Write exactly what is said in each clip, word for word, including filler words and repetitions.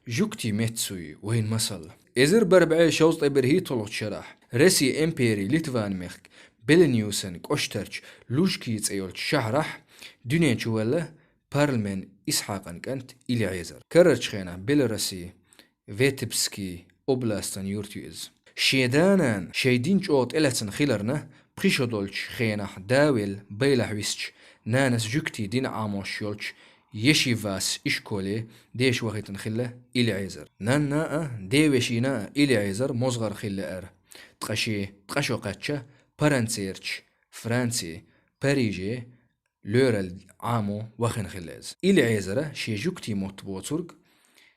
Жугтий меттсуй вайн масал. Эзар бархӀ бӀе шовзткъе берхӀитталгӀача шарахь Росси импери Литван мехк Беленюсен кӀоштарча Лужки цӀе йолча шахьарахь дуьнен чу ваьлла Парлмен Исхьакъан кӀант Илезар. Карарча хенахь Белорусси Витебски областан юрт ю иза. Шен да-нана шайн дин чӀогӀа тӀелаьцна хиларна, пхи шо долча хенахь да велла байлахь висча, нанас жугтий дин Ӏамош йолча Ешивас ишколе деша вахийтина хилла Илезар. Нанна а, девешина а Илезар мозгӀар хилла аьлла. Ткъа шен ткъа шо кхаьчча, Паранцерча, Франци, Париже лоьрал Ӏамо вахина хилла иза. Илезара шен жугтий мотт боцург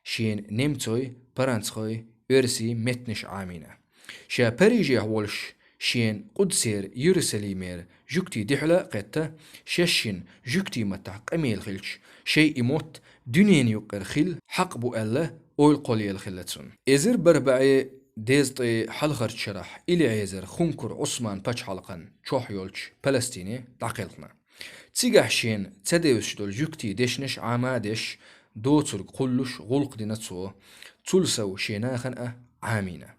шена немцой, паранцхой, оьрсий меттанаш Ӏамийна. Ша Парижехь волуш шена Къудсера, Иерусалимера жугтий дуьхьал а кхетта, шаьшшинна жугтий маттахь къамел хилча, шайн и мотт дуьненан юккъера хила хьакъ бу аьлла, ойла кхоллаелла хилла цунна. Эзар бархӀ бӀе дезткъе хьалхарчу шарахь Илезар хункар Ӏусман пачхьалкхан чохь йолчу Палестине дӀакхелхина. Цигахь шена ца девзаш долу жуьгтийн дешнаш Ӏама а деш, доцург кхуллуш гӀуллакх дина цо, цул сов шен нахана а Ӏамийна.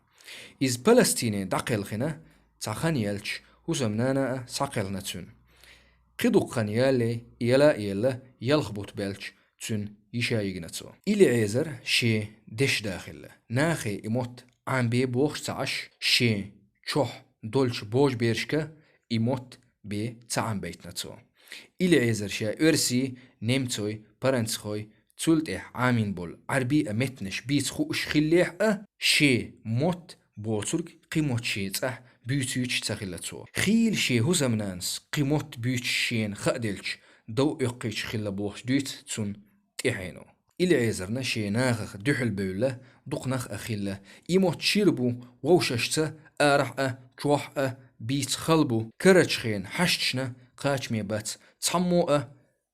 Иза Палестине дӀакхелхина, цхьа хан яьлча, хӀусамнана а схьакхелхина цуьнан. Кхин дукха хан ялале, яла а елла, ялх бутт баьлча, цуьнан йиша йигна цо. Илезар шен дешда хилла. Нахе и мотт Ӏамбе бохуш ца Ӏаш, шен чохь долчу божаберашка и мотт бен ца Ӏамбайтина цо. Илезар ша оьрсий, немцой, паранцхой, цул тӀаьхьа Ӏамийна болу Ӏаьрбий а меттанаш бийца хууш хиллехь а, шен мотт боцург кхин мотт шен цӀахь буьйцуьйтуш ца хилла цо. Хийла шен хӀусамнанас кхин мотт буьйцуш шена хаа делча, дов оьккхуьйтуш хилла бохуш дуьйцу цунна тӀаьхьено. Илезарна шен нахах дуьхьал бевлла дукха нах а хилла. И мотт шира бу, вовшашца арахь а, чохь а бийца хала бу. Карарчу хенан хьашташна кхачаме бац цхьаммо а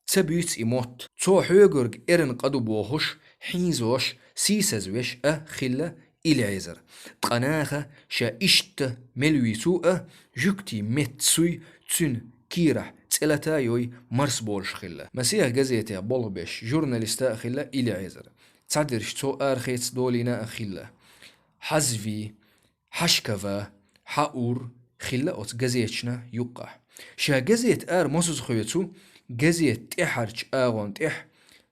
ца буьйцу и мотт. Цо хьоьгург эрна къа ду бохуш, хьийзош, сийсазвеш а хилла Илезар. Ткъа наха ша иштта мел вуьйцу а, жуьгтийн меттан суй цуьнан кийрахь цӀе лата а йой марсболуш хилла. Масех газетехь болх беш журналист а хилла Илезар. Цхьадерш цо арахеца долийна а хилла. Хьазви, Хьашкава, Хьаур хилла оцу газеташна юккъахь. Ша газета ара мосазза хоьцу, газета тӀаьхьарчу агӀон тӀехь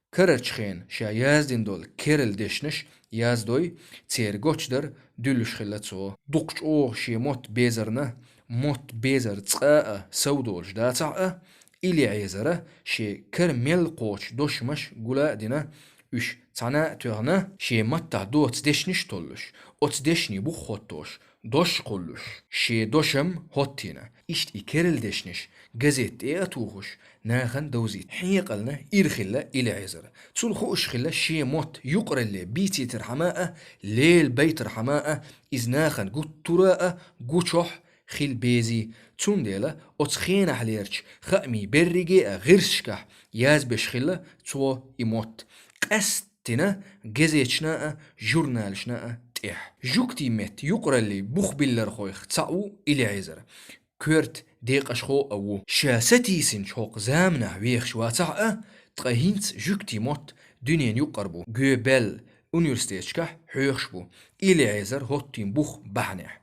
карарчу хенан ша яздина долу керла дешнаш яздой, церан гочдар дуьллуш хилла цо. Дукха чӀогӀа шен мотт безарна, мотт безар цкъа а сов долуш дацахь а, Илезара шен кара мел кхочу дошамаш гула а дина, уьш цхьана а тоьхна, шен маттахь доцу дешнаш а толлуш, оцу дешнийн бух хӀоттош, дош кхуллуш, шен дошам хӀоттийна. Иштта и керла дешнаш газета тӀе а тухуш, нахана довзийта хьекъална ира хилла Илезар. Цунна хууш хилла шен мотт юкъаралле бийцийтархьама а, лелабайтархьама а, иза нахана гуттара а гучохь хила безий. Цундела оцу хенахьлерчу хаамийн берриге а гӀирсашкахь язбеш хилла цо и мотт. Къаьсттина газеташна а, журналашна а тӀехь. Жуьгтийн меттан юкъараллин бухбиллархойх цхьаъ ву Илезар. Коьрта декъашхо а ву. Ша сатийсинчу хӀокху заманахь вехаш вацахь а, ткъа хӀинца жуьгтийн мотт дуьненан юккъара бу. Гоьбаьлла университеташкахь хьоьхуш бу, Илезар хӀоттийна бух бахьанехь.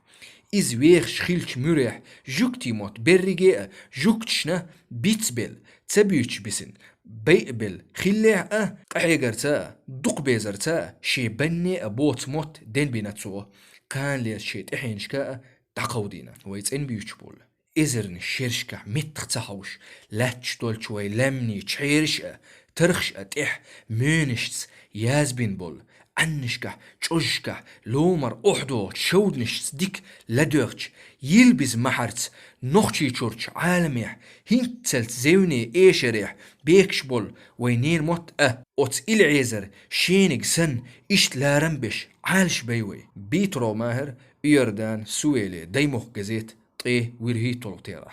Иза вехаш хиллачу муьрехь жуьгтийн мотт берриге а жуьгташна бицбелла, ца буьйцуш бисина, байъбелла хиллехь а, къахьегарца а, дукхабезарца а шен банне а боцу мотт денбина цо, кханалерчу шен тӀаьхьенашка а дӀакховдийна. Вай цӀена буьйцуш болу эзарнаш шерашкахь меттах ца хьовш, лаьтташ долчу вай лаьмнийн чхьераш а, тархаш а тӀехь моьнашца язбина болу, Ӏаьннашкахь, чӀожашкахь ломара охьадогӀучу шовданашца дика ладоьгӀчу йилбиза махьарца Нохчийчурчу Ӏаламехь хӀинццалц зевне эшарехь бекаш болу вайн ненан мотт а, оцу Илезар шениг санна, иштта ларам беш Ӏалашбай вай. Битро Махьар, Иордан, Сувеле, Даймохк газет, ткъе вуьрхӀитталгӀа терахь.